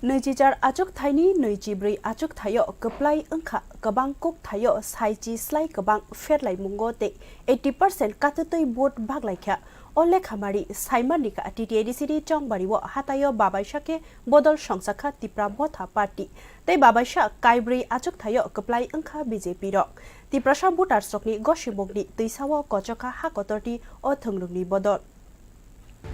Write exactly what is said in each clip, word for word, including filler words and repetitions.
Nwichichar achukthaini nwichibrwi achukthaio kwplai wngkha kwbang kukthaio saichi slai kwbang pherlaimungo tei eighty percent katwtwi vote baglaikha. O lekhamari saimanrikha T T A D C ni chongbario hataio babaisa khe bodol songchakha Tipra Motha Party tei babaisa kaibrwi achukthaio kwplai wngkha B J P rok. Tiprasa voters rokni gosimungni twisao kochokha ha kotorni o thwngrwngni bodol.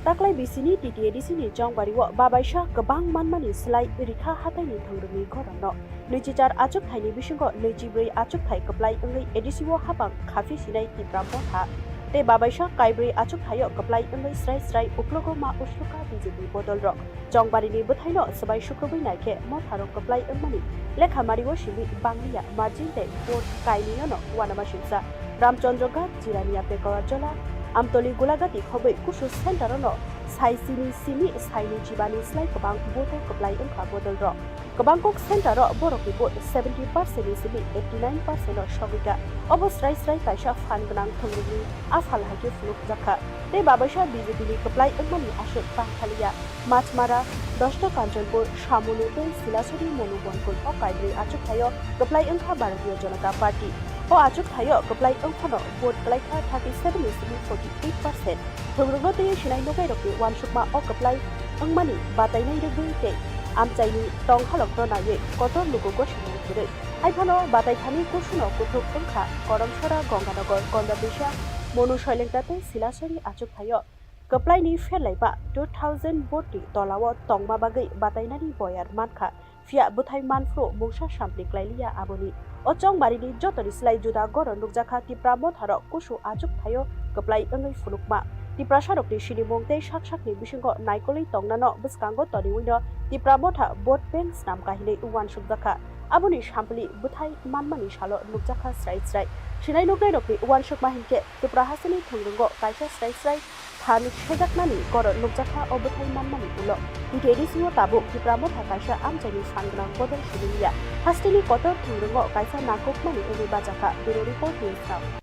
Taklai bisini T T A D C ni chongbario babaisa kwbang manmani slai rikha hataini thwngrwngni goronno. Nwichichar achukthaini bisingo nwichibrwi achukthai kwplai wngwi A D C o hapang khapi sinai Tipra Motha tei babaisa kaibrwi achukthaio kwplai wngwi srai srai uklogo ma usukha B J P bodolrok. Chongbarini bwthaino swbai sukrubwi naikhe motharok kwplai wngmani lekha mario simi bangliya margin tei vote kainwino uanama singsa. Ramchandra Ghat, Jirania Pekora Jola, Amtoli Gulagati khobwi kusu center-o no sai chini simi saini chibani slai kwbang vote-o kwplai wngkha bodolrok. Kwbang kok center-o borokni vote seventy percent ni simi eighty nine percent-o sogwikha. Obo srai srai kaisa phan gwnang thwngrwngni aphal hai khe phunukjakha. Tei babaisa B J P ni kwplai wngmani aswk tangthaliya. Machmara, Dosto Kanchanpur, Samunu tei Silasori Monu Bonkol o kaibrwi achukthaio kwplai wngkha Bharatiya Janata Party. O achukthaio kwplai wngphano vote kwlaikha thirty seven ni simi forty eight percent. Thwngrwngno twiwi sinai noknairokni uansukma o kwplai wngmani batainai rwgwi tei amchaini tonghalokno naiwi kotor luku gosimung kwrwi. Haiphano bataithani kusuno kuthuk wngkha Koramsora, Ganganagar, Kondapisa, Monu Soilengta tei Silasori achukthaio. Kwplaini pherlaima two thousand vote ni tolao tongma bagwi batainani boyar mankha, phiya bwthai manphru mungsa sampli klailiya aboni. O chongbarini jotoni slai juda goron nukjakha Tipra Motharok kusu achukthaio kwplai wngwi phunukma. Tiprasarokni sinimung tei sak sakni bisingo naikolwi tongnano bwskango toniwino Tipra Motha vote bank snam kahinwi uansukjakha. Aboni sampli bwthai manmani salo nukjakha srai srai. Sinai nuknairokni uansukma hinkhe Tipra hasteni thwngrwngo kaisa srai srai phan sejaknani goron nukjakha o bwthai manmani ulo. T T A D C o tabuk Tipra Motha kaisa amchaini phan gwnang bodol simi ya. Hasteni kotor thwngrwngo kaisa nangkukmani wngwi bajakha. Bureau Report, News Now.